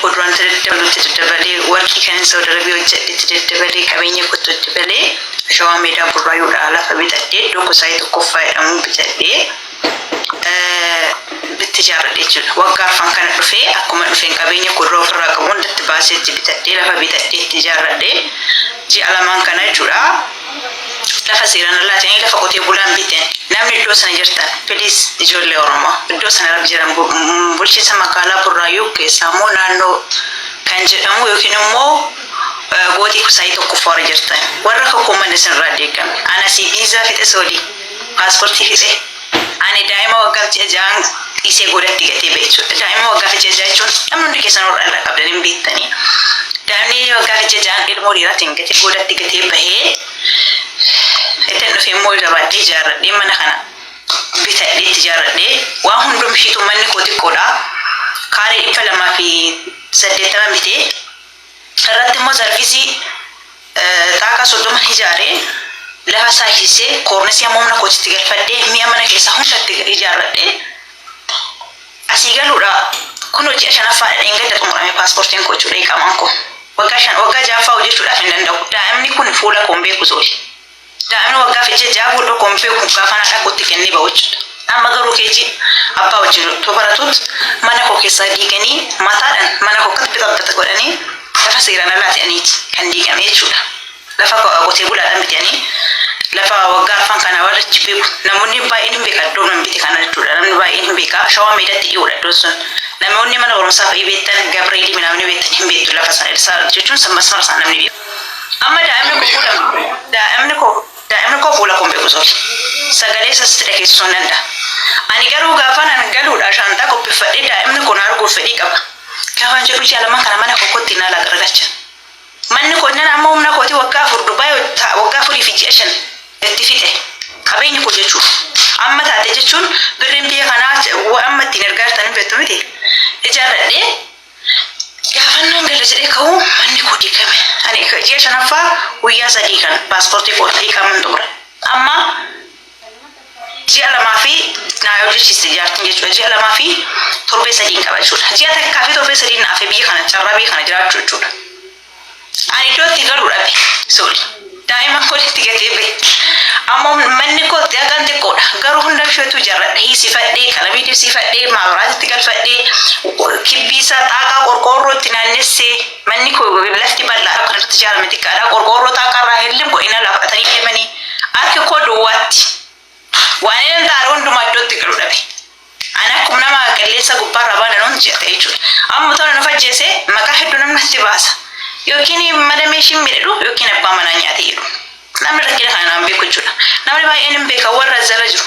koo duraan itti daddabalutti daddabalee, warqii kanin Saudi Arabiyaa hojjedhe itti daddabalee, qabeenya kootti daddabalee, Shawaa Meedaa Burraayuudhaa lafa bitadhee, iddoo Kusaayee tokkoffaa jedhamu bitadhee itti ijaarradhe jechuudha. Waggaa arfan kana dhufee, akkuma dhufeen qabeenya koo dura ofirraa qabu hundatti baasee itti bitadhee, lafa bitadhee itti ijaarradhe ji'a lamaan kana jechuudha. Lafa seeraan alaatiin lafa qotee bulaan biten. Namni iddoo sana jirtan, please, ijoollee Oromoo iddoo sana jiran, bulchiinsa magaalaa Burraayyuu keessaa immoo naannoo kan jedhamu yookiin immoo gootii Kusaayii tokkoffaa warra jirtan, warra kakuu manni isinirraa diigame. Anasii viizaa fixe, soolii paaspoortii fixe. Ani daa'ima waggaa ji'a 6n dhiisee godatti gatee ba'e jechuudha. Daa'ima waggaa ji'a 6 jechuun namni hundi keessan warra dhala qabdan hin beektanii. Daa'imni waggaa ji'a 6n ilmoo dhiiraatiin gatee godatti gatee bahee ittiin dhufe immoo jabaadhee ijaarradhee, mana kana bitadhee itti ijaarradhee, waan hundumshiitu. Manni koo xiqqoodha. Kaaree 280 bitee, irratti immoo sarvisii xaaqaa 30 ijaaree, lafa isaa hiisee, koornisii amma humna kootitti galfadhee, mi'a mana keessaa hundatti ijaarradhee asii galuudha. Kun hojii shanaffaadha. Dheengadda xumurame paaspoortiin koo jechuudha, iqaamaan koo. Waggaa 5, waggaa ja'affaa hojjechuudhaaf hin danda'u. Daa'imni kun fuula koo hin beeku sooli. Daa'imni waggaa fi ji'a 6 fuula koo hin beeku gaafa haadha kootti kennee ba'u jechuudha. Amma garuu keejii abbaa wajjin otoo baratuut mana koo keessaa diiganii, mataadhaan mana koo akkatti bitabbata godhanii, lafa seeraan alaa ta'aniiti kan diigame jechuudha. Lafa qotee bulaadhaan bitanii, lafa waggaa arfan kana warra achi beeku, namoonni baay'een hin beeka iddoo nan bite kana jechuudha. Namni baay'een hin beeka. Shawaa Meedaatti dhiyoodha iddoon sun. Namoonni mana barumsaa fa'ii beektan, Gabreelii minaamni beektan hin beektu lafa sana isaa jechuun masmara isaa namni beeku. Amma daa'imni koo fuula koo hin beeku sooli. Sagalee isaas itti dhageessisuu hin danda'a. Ani garuu gaafa nan galuudha shaantaa qopheeffadhee, daa'imni kun arguuf fedhii qaba. Gaafan jedhu ji'a lamaan kana mana kootti na ala garagalcha. Manni koo nan amma humna kootii waggaa 4 Dubaay, waggaa 4 fi ji'a 5 itti fixe. Qabeenyi koo jechuudha. Amma taate jechuun birriin biyya kanaa amma ittiin ergaa jirtan hin beektu miti. Ijaarradhee gaafannaan gala jedhee ka'uu manni koo diigame. Ani ji'a shanaffaa guyyaa 3 kan paaspoortii koo hiikaman xumure. Amma ji'a 2 fi naa hojjechiiste jaartiin jechuudha. Ji'a 2 fi torbee 3n qaba jechuudha. Ji'a takkaa fi torbee 3n naaf biyya kana, carraa biyya kana jiraachuu jechuudha. Ani iddoo itti galuu dhabe sooli. Daa'ima koo itti gatee bahe. Amma manni koo xiqqaan xiqqoodha. Garuu hunda isheetu ijaarradha. Hiisifadhee, qalamii dibsiifadhee, maabiraatitti galfadhee, kibbii isaa xaaqaa qorqoorroo itti naannessee, manni koo lafti bal'aadha, kan irratti ijaarame xiqqaadha. Qorqoorroo xaaqaa irraa hellim godhina lafa fudhatanii deemanii. Harki koo duwwaatti. Waan inni taare hundumaa iddootti galu dhabe. Ani akkuma nama qilleensa gubbaarraa baana nuun jecha jechuudha. Amma tola nu fajjeese, maqaa hedduu namni natti baasa. Yookiin mana meeshiin miidhadhu yookiin abbaa manaa nyaate jedhu. Namni rakkina kana naan beeku jechuudha. Namni baay'een hin beeka warra jala jiru.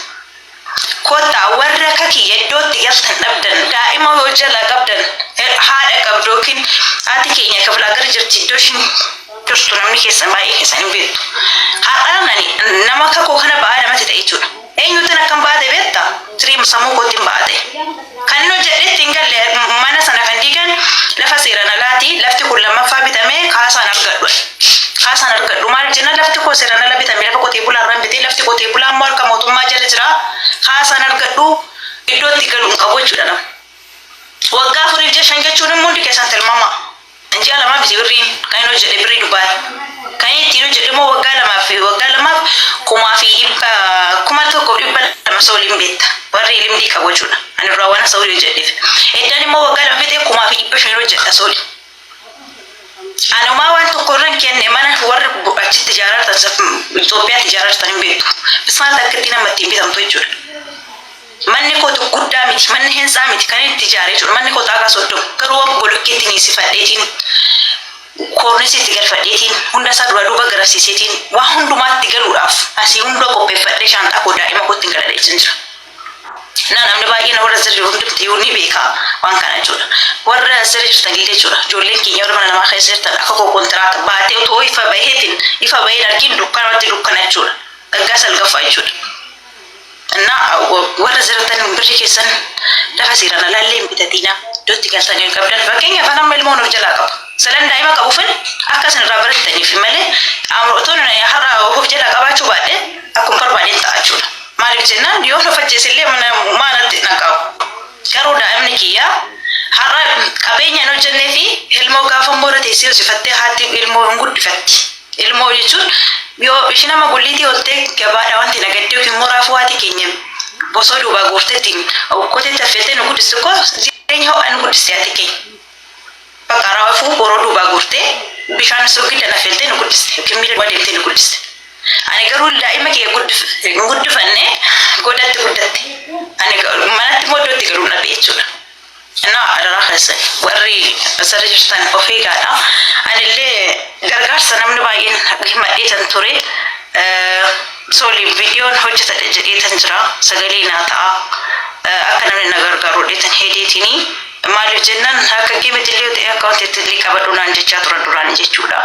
Kottaa, warra akka kiyya iddootti galtan dhabdan, daa'ima yoo jalaa qabdan, haadha qabdu yookiin haati keenya kafilaa gara jirti, iddoo ishiin jirtu namni keessan baay'ee keessan hin beektu. Har'aan ani nama akka koo kana ba'aa namatti ta'e jechuudha. Eenyuutiin akkam baate beektaa? Tirii sammuu kootiin baate. Kan inni hojjedhetti hin galle, mana sana kan diigan lafa seeraan alaati. Lafti kun lammaffaa bitamee kaasaan argadhu. Kaasaan argadhu maal jenna, lafti koo seeraan ala bitame, lafa qotee bulaa irraan bitee, lafti qotee bulaa immoo harka mootummaa jala jira. Kaasaan argadhu, iddootti galu hin qabu jechuudha nama. Waggaa 4f ji'a 5 jechuun immoo hundi keessan tilmaama. Ji'a 2 miti birriin kan inni hojjedhe, birrii Dubaay. Kan inni ittiin hojjedhe immoo waggaa 2f 1100 sooliin beekta. Warri limdii qabu jechuudha. Ani duraa waan Saudii hojjedheef. Eddaan immoo waggaa 2 fixee 1500 hojjedha sooli. Anumaa waan tokko irra hin kenne, mana warri achitti ijaarartan, Itoophiyaatti ijaarartan hin beektu. Bismaan takka nama ittiin bitamtu jechuudha. Manni koo guddaa miti, manni hintsaa miti kan inni itti ijaare jechuudha. Manni koo xaaqaa 30. Garuu bolokkeettiin hiisifadheetiin, koornisii itti galfadheetiin, hunda isaa dura duuba garasiiseetiin, waa hundumaatti galuudhaaf asii hunda qopheeffadhee, shaanxaa koo daa'ima kootti hin galadhee jira. Na namni baay'een warra sirri hundumti ni beeka waan kana jechuudha. Warra sirri jirtan illee jechuudha. Ijoolleen keenya warra mana namaa keessa jirtan, akka koo kontiraata baatee otoo ifa baheetiin ifa baheen argin dukkanamatti dukkana jechuudha. Waggaa salgaffaa jechuudha. እና warra jirtan, birri keessan lafa seeraan alaallee hin bitatina, iddootti galtanii hin qabdan. Fakkeenyaaf amma ilmoon of jalaa qabu. Salan daa'ima qabuufin akka isin irraa barattaniif malee, otoo har'a of jalaa qabaachuu baadhee akkuma barbaadeen ta'a jechuudha. Maaliif jennaan, yoo of ajjeese illee mana maanatti naqabu. Garuu daa'imni kiyyaa Har'a qabeenya hin hojjennee fi ilmoo gaafa immoo irra teessee hojjefattee haati ilmoo hin guddifatti. Ilmoo jechuun yoo ishii nama gulliitii ooltee gabaadhaa wanti nagaddee yookiin immoo raafuu haati keenya bosoo duubaa guurtee ittiin okkoteetti affeeltee nu guddistu koo jireenya ho'aa nu guddiste haati keenya. Bakka raafuu boroo duubaa guurtee bishaan soogiddan affeeltee nu guddiste yookiin miila duwwaa deemtee nu guddiste. Ani garuu daa'ima kiyya hin guddifanne, godatti guddatte. Ani manatti immoo iddootti garuu dhabe jechuudha. Innaa adaraa keessan warri asirra jirtan of eegaadha. Anillee gargaarsa namni baay'een himadheetan ture. Sooli viidiyoon hojjetadha jedheetan jira. Sagalee naa ta'a. Akka namni na gargaaru dheetan hedeetinii. Maaliif jennaan akka gimetillee yoo ta'e akka wanti illee qabadhu naan jechaa turan duraan jechuudha.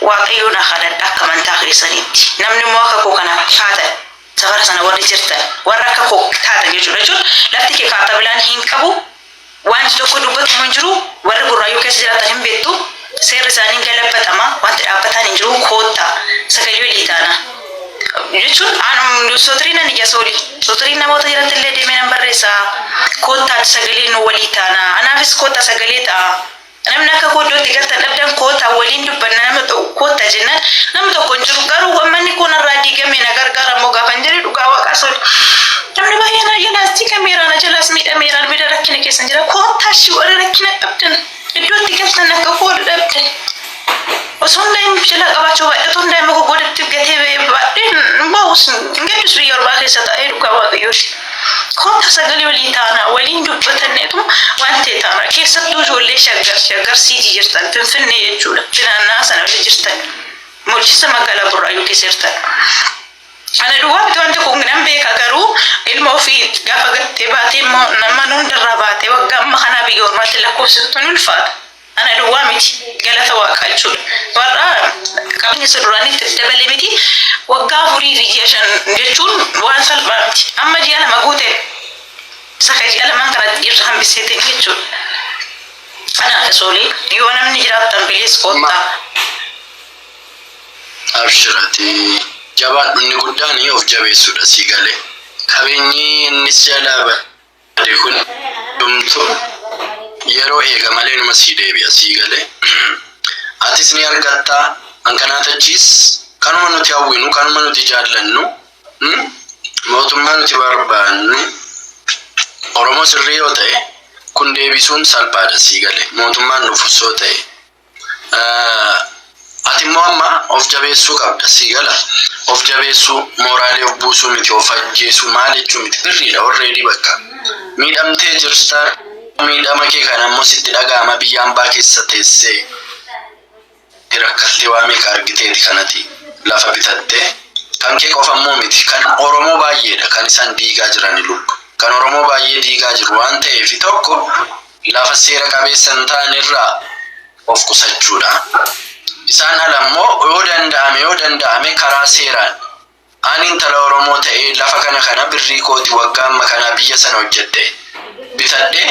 Waaqayyoon haa kadhadha akka amantaa keessaniitti. Namni immoo akka koo kana taatan safara sana warri jirtan warra akka koo taatan jechuudha jechuun lafti kee kaartaa bilaan hin qabu, wanti tokko dubbatamu hin jiru, warri Burraayyuu keessa jiraatan hin beektu, seerri isaanii galabbatama, wanti dhaabbataan hin jiru. Koottaa sagalee olii taana jechuun sotirii nan ija soolii sotirii namoota jalatti illee deemee nan barreessa. Koottaa sagalee nu walii taana, anaafis koottaa sagalee ta'a. Namni akka koo iddootti galtan dhabdan koottaa waliin dubbanna. Nama ta'u koottaa jennaan namni tokko hin jiru. Garuu manni kun irraa diigame na gargaara immoo gaafa hin jedhe, dhugaa waaqaa soli namni baay'een na jalaas diigameera, na jalaas miidhameera, miidha rakkina keessa jira. Koottaa shi warri rakkina qabdan, iddootti galtan akka koo dhabdan, osoo daa'ima jalaa qabaachuu baadhee, otoo daa'ima koo godhatti gatee ba'ee baadhee bahuus hin gaddus biyya orbaa keessa taa'ee, dhugaa waaqayyooti. Koottaa sagalee walii taana, waliin dubbatanneetu waan ta'e taana. Keessattuu ijoollee Shaggar, Shaggar Siitii jirtan, Finfinnee jechuudha. Naannaa sana wali jirtan. Bulchiinsa magaalaa Burraayyuu keessa jirtan. Ana duwwaa miti wanti kun nan beeka, garuu ilma ofii gaafa gattee baatee immoo nama hundarraa baatee waggaa amma kanaa biyya ormaatti lakkoofsisutu ni ulfaata. Ana duwwaa miti, galata waaqaa jechuudha. Warra qabeenya isa duraanitti dabale miti, waggaa 4 fi ji'a 5 jechuun waan salphaa miti. Amma ji'a 2 guute, saka ji'a 2n kana irra hambiseetiin jechuudha. Kanaaf soolii yoo namni jiraattan bilis koottaa. Abshirati jabaadhu, inni guddaan of jabeessuudha sii galee. Qabeenyi innis jalaa bade kun dhumtu yeroo eega malee numa sii deebi'a sii galee. Atis ni argattaa, hankanaatachiis kanuma nuti hawwinu, kanuma nuti jaallannu, mootummaa nuti barbaannu Oromoo sirrii yoo ta'e kun deebisuun salphaadha sii galee, mootummaan dhufus yoo ta'e. Ati immoo amma of jabeessuu qabda sii gala. Of jabeessuu, mooraalee of buusuu miti, of ajjeesuu maal jechuu miti, birriidha already bakka. Miidhamtee jirta, miidhama kee kana immoo sitti dhaga'ama, biyya hambaa keessa teessee rakkattee waa meeqa argiteeti kanati lafa bitattee. Kan kee qofa immoo miti, kan Oromoo baay'eedha kan isaan diigaa jiran lubbu. Kan Oromoo baay'ee diigaa jiru waan ta'eef tokko lafa seera qabeessa hin taane irraa of qusachuudha. Isaan ala immoo yoo danda'ame karaa seeraan ani intala Oromoo ta'ee lafa kana kana birrii kooti waggaa amma kanaa biyya sana hojjedhe bitadhe,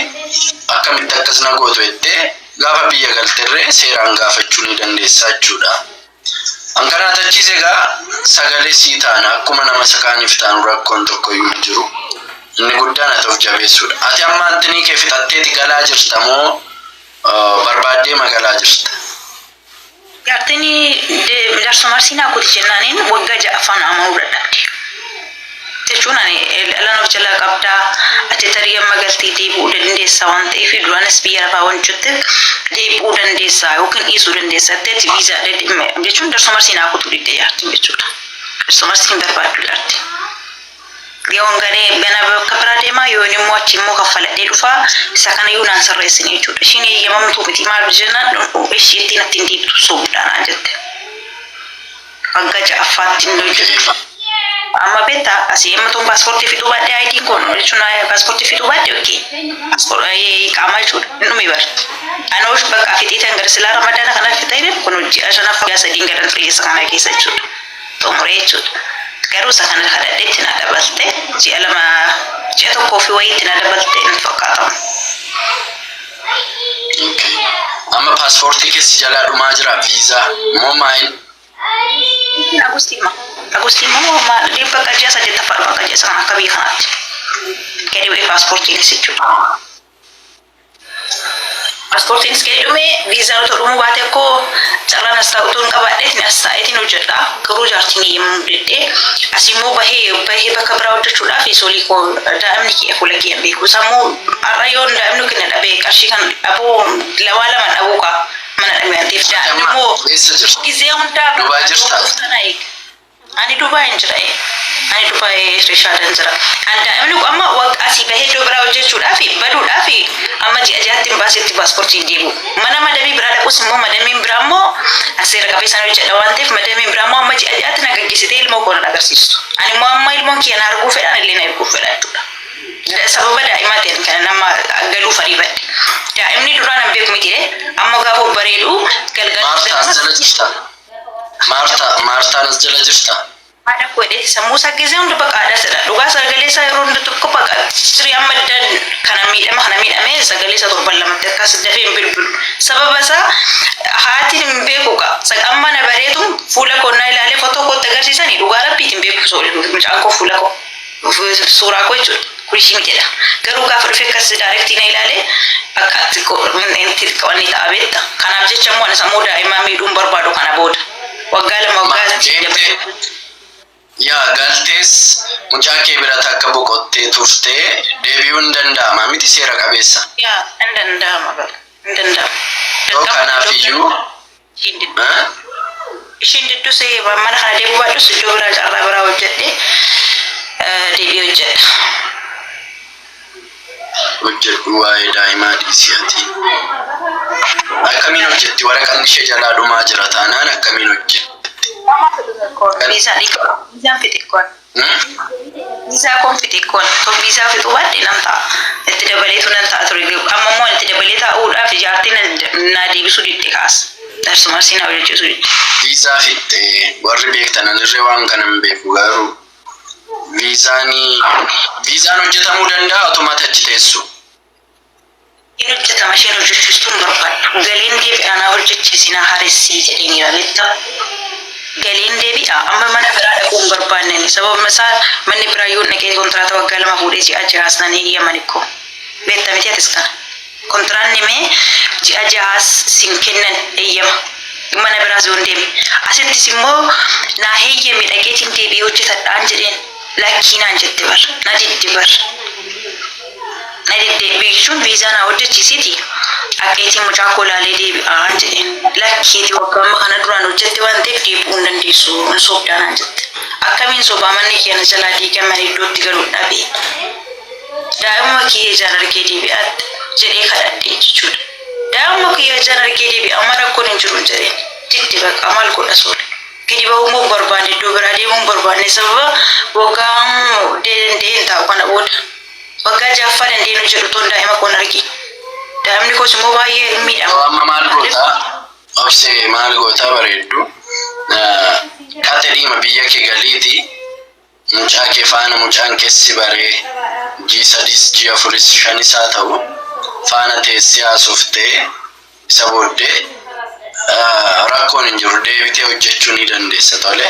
akkamitti akkas na gootu jettee gaafa biyya galterree seeraan gaafachuu ni dandeessa jechuudha. An kanaa tachiis egaa sagalee sii taana, akkuma nama isa kaaniif taanu rakkoon tokko iyyuu hin jiru. Inni guddaan ati of jabeessuudha. Ati amma antinii kee fixatteeti galaa jirta moo barbaaddee magalaa jirta? Jaartiin jaarsuma Arsiinaa kooti jennaaniin waggaa ja'affaan amanuu dadhabde. Jechuun ani dhalaan of jalaa qabdaa, ati tarii amma galtee deebi'uu dandeessa waan ta'eef, duraanis biyya lafaa waan hojjetteef deebi'uu dandeessa yookiin dhiisuu dandeessa jettee viizaa jechuun darsuma Arsiinaa kutuu didde jaartiin jechuudha. Darsuma Arsiin barbaaddu jaartiin. Yoon galee gana bakka biraa deemaa, yoon immoo achi immoo kaffaladhee dhufaa, isa kana iyyuu naan sirreessine jechuudha. Ishiin eeyyamamtuu miti, maal jennaan ishiitti natti hin deebitu, sobuudhaan naan jette. Waggaa ja'affaatti hin hojjettu. Amma beektaa, asii amma tun paaspoortii fixuu baadhee IDn kun jechuun paaspoortii fixuu baadhee okay qaama jechuudha. Hin dhume bar. Anoo bakka fixiitan gara silaa Ramadaana kana fixee kun ji'a shanaffaa ji'a sadiin galan ture keessa kana keessa jechuudha. Xumuree jechuudha. Garuu isa kana kadhadheetti na dabalte, ji'a 2, ji'a tokkoo fi wayiitti na dabalte hin fakkaatamu. Okay. Amma paaspoortii keessi jalaa dhumaa jira, viizaa moo maayil? Agustima. Agustima moo maal bakka ji'a saddeettaffaa bakka ji'a sana akka biyya kanaatti. Gadi bu'ee paaspoortiinis jechuudha. Paaspoortiinis gadi dhume, viizaan otoo dhumuu baate akkoo carraan as taa'u utuu hin qabaadheetiin as taa'eetiin hojjedha. Garuu jaartiin eeyyamuu didde. As immoo bahee bahee bakka biraa hojjechuudhaaf solii koo daa'imni kiyya fuula kiyya hin beeku. Sammuu har'a yoon daa'imni kenna dhabee qarshii kan dhabuu lawaa lama dhabuu qaba mana dhabe waan ta'eef daa'imni Amma immoo eessa jirta? gizee hundaa Dubaay bakka jirtaa? dhuftan eega. Ani Dubaay hin jira. Ani Dubaay Rishaadan jira. Ani daa'imni kun amma asii bahee iddoo biraa hojjechuudhaaf baduudhaaf amma ji'a ji'aatti hin baasetti paaspoortii hin deebi'u. Mana madamii biraa dhaqus immoo madamiin biraa immoo seera qabeessaan hojjedha waan ta'eef madamiin biraa immoo amma ji'a ji'aatti na gaggeessitee ilmoo koo na agarsiistu. Ani immoo amma ilmoon kiyya na arguu fedhan illee na erguu fedha jechuudha. Sababa daa'imaatiin kan nama galuuf ariifadhe. Daa'imni duraan hin beeku miti amma gaafa bareedu galgala. Maartaa as jala jirta? Maartaa, Maartaan as jala jirta? Haadha koo jedheeti sammuu isaa gisee hunda baqa aadaa jedha. Dhugaa sagalee isaa yeroo hunda tokko baqa sirrii amma dan kana miidhama kana miidhamee sagalee isaa torban lamatti akkas dafee hin bilbilu. Sababa isaa haati hin beeku qa. Amma na bareetu fuula koo na ilaalee footoo kootti agarsiisanii dhugaa rabbiitiin beeku mucaan koo fuula koo suuraa koo jechuudha. Kun ishii miti jedha. Garuu gaafa dhufe akkas direct na ilaalee akka itti wanni ta'a beekta. Kanaaf jecha immoo ani sammuu daa'imaa miidhuun barbaadu kana booda. Waggaa 2 waggaa Deemtee yaa galtees mucaa kee biratti akka boqottee turtee deebi'uun hin danda'ama miti seera qabeessa. Yaa hin danda'ama bara. Hin danda'ama. Yoo kanaaf iyyuu Ishiin diddus mana kana deebi'uu baadhus iddoo biraa carraa biraa hojjedhee deebi'ee hojjedha. Hojjedhu, waa'ee daa'imaa dhiisii ati. Akkamiin hojjetti? Waraqaan ishee jalaa dhumaa jira taanaan akkamiin hojjetti? Viizaan viizaan fixe koon. Viizaa koon fixe koon. Ton viizaa fixuu baadhe nan ta'a. Itti dabaleetu nan ta'a ture. Amma immoo itti dabalee taa'uudhaaf jaartiin na deebisuu didde kaas. Darsuma arsii na hojjechiisuu didde. Viizaa fixxee warri beektan, anirree waan kana hin beeku, garuu viizaan hojjetamuu danda'a otuma achi teessu. Inni hojjetama, isheen hojjechiistuu hin barbaaddu. Galeen deebi'aa naa hojjechiisi naa haressii jedheenira beektaa. Galeen deebi'a amma mana biraa dhaquu hin barbaanneni. Sababni isaa manni biraa yoo dhaqee kontiraata waggaa 2 fuudhee ji'a jahaas nan eeyyaman ikkoo. Beekta miti atis kana. Kontiraanni mee ji'a jahaas sin kennan eeyyama. Mana biraas yoo hin deemne. Asittis immoo naa heeyyame dhaqeetiin deebi'ee hojjetadhaan jedheen. Lakkii naan jette bar. Na didde bar. Na didde jechuun viizaa naa hojjechiisiiti. Dhaqeetiin mucaa koo laalee deebi'aan jedheen. Lakkiiti waggaa amma kana duraan hojjette waan ta'eef deebi'uu hin dandeessu. Hin sobdaa naan jette. Akkamiin sobaa manni kiyya na jalaa diigaman iddootti galuu dhabe. Daa'imuma kiyya ijaan argee deebi'aatti jedhee kadhadhe jechuudha. Daa'imuma kiyya ijaan argee deebi'a amma rakkoon hin jiru jedheen. Didde baqa maal godha soole. Gadi bahuu immoo barbaanne, iddoo biraa deemuu hin barbaanne, sababa waggaa danda'ee hin taa'u kana booda. Waggaa ja'affaa dandeenyu jedhu toon daa'ima koon argi. Daa'imni koos immoo baay'ee hin miidhama. Amma maal gootaa? Obsee, maal gootaa bareeddu? Kate dhiima biyya kee galiiti. Mucaa kee faana mucaan keessi baree ji'a 3s ji'a 4s 5s haa ta'u faana teessee haasoftee isa booddee rakkoon hin jiru, deebitee hojjechuu ni dandeessa tole.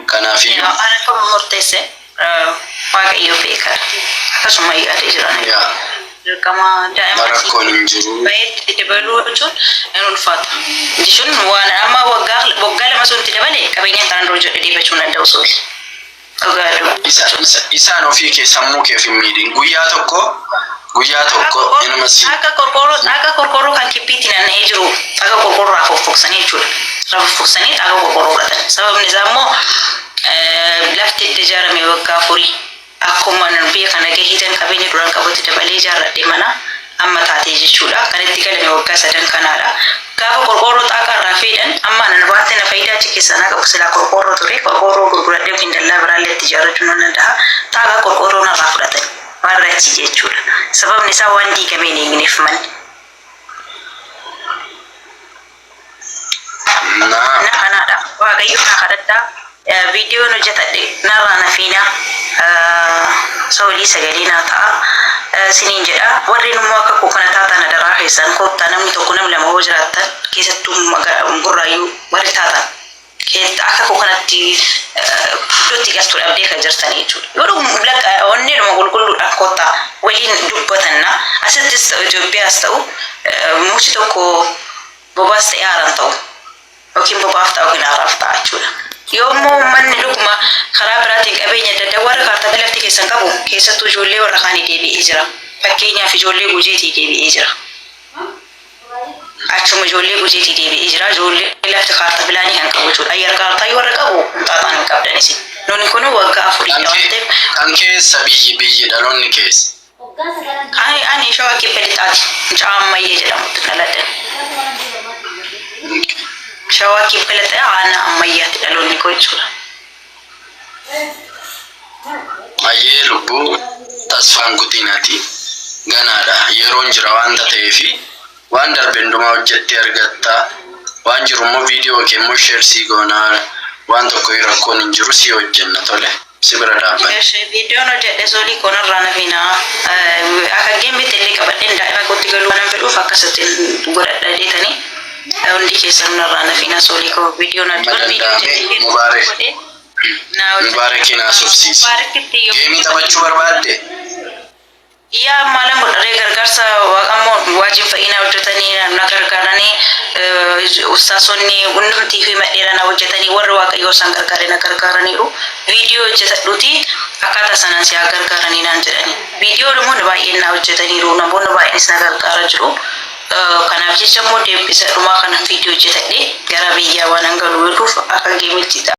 Kanaafiyyuu Waan akka murteesse Waaqayyo beeka. Akkasuma yaadee jiran. Yaa Dirqama daa'ima rakkoon hin jiru. Baay'eetti dabaluu jechuun hin ulfaata. Jechuun waan amma waggaa waggaa 2 sun itti dabale qabeenyaan kanaan dura jedhe deebachuu hin danda'u sooli. Dhugaa Isaan ofii kee sammuu keef hin miidhin. Guyyaa tokko guyyaa tokko inuma si Akka qorqoorroo kan kibbiitti naanna'ee jiru akka qorqoorroo irraa foffoksanii jechuudha. Irraa foffoksanii akka qorqoorroo fudhatan. Sababni isaa immoo lafti itti ijaarame waggaa 4 akkuma biyya kana gahiitan qabeenya duraan qabutti dabalee ijaarradhe mana amma taatee jechuudha. Kan itti galame waggaa sadan kanaadha. Gaafa qorqoorroo xaaqaa irraa feedhan amma anan wanti na faayidaa achi keessaa naa qabu silaa qorqoorroo ture, qorqoorroo gurguradhee yookiin dallaa biraallee itti ijaarrachuu nan danda'a. Xaaqaa qorqoorroo narraa fudhatan warra achi jechuudha. Sababni isaa waan diigamee hin eegneef manni. Na Na kanaadha. Waaqayyo naa kadhadhaa. Viidiyoon hojjetadhe narraa na fiina. Soolii sagalee naa ta'a. Siniin jedha. Warreen immoo akka koo kana taatan adaraa keessan koottaa, namni tokko namni lama hoo jiraattan, keessattuu Burraayyuu warri taatan. Akka koo kanatti iddootti galtuu dhabdee kan jirtan jechuudha. Yoo lakka onneedhuma qulqulluudhaan koottaa. Waliin dubbatanna. Asittis ta'u Itoophiyaas ta'u mukti tokko bobaas ta'e haaraan ta'u yookiin bobaaf ta'a yookiin haaraaf ta'a jechuudha. Yoo immoo uummanni dhuguma karaa biraatiin qabeenya adda addaa warra kaartaa lafti keessan qabu, keessattuu ijoollee warra kaanii deebi'ee jira. Fakkeenyaaf, ijoollee Gujeetii deebi'ee jira. Achuma ijoollee Gujeetii deebi'ee jira. Ijoollee lafti kaartaa pilaanii kan qabu jechuudha. Ayyar kaartaa warra qabu xaaxaan hin qabdanis. Nuni kun waggaa 4 Kan waan kee ta'eef. Kan keessa biyyi dhaloonni keessa? Ani Shawaa Kibba Lixaati. Mucaa Ammayyee jedhamutti dhaladhe. Shawaa Kibba Lixaa, aanaa Ammayyaatti dhaloonni koo jechuudha. Ayyee lubbuu, tasfaan kutinaati. Ganaadha. Yeroon jira waanta ta'eefi waan darbe hundumaa hojjettee argatta. Waan jiru immoo viidiyoo kee immoo share sii goonaa, waan tokko rakkoon hin jiru, si hojjenna, tole. Si bira dhaabbanna. Eshi, viidiyoon hojjedhe solii koonarraa na fiinaa akka geemmitti illee qabadheen daa'ima kootti galuu waan fedhuuf akkasitti godhadha jeetanii hundi keessan narraa na fiinaa solii koo viidiyoon Amma danda'ame Mubaarak. Mubaarakiin haasofsiisi. Geemii taphachuu barbaadde? Yaa maalan godharee, gargaarsa waaqammoo wajjin fa'iinaa hojjetanii na gargaaranii, ustaasonni hundumtii fi madheera na hojjetanii, warri Waaqayyoo isaan gargaare na gargaaraniiru. Viidiyoo hojjetadhuuti akkaataa sanaan si haa gargaaranii naan jedhani. Viidiyoo namoonni baay'een na hojjetaniiru, namoonni baay'eenis na gargaaraa jiru. Kanaaf jecha immoo deebisa dhumaa kana viidiyoo hojjetadhee gara biyyaa waan hangalu hedduuf akka geemitti ta'a.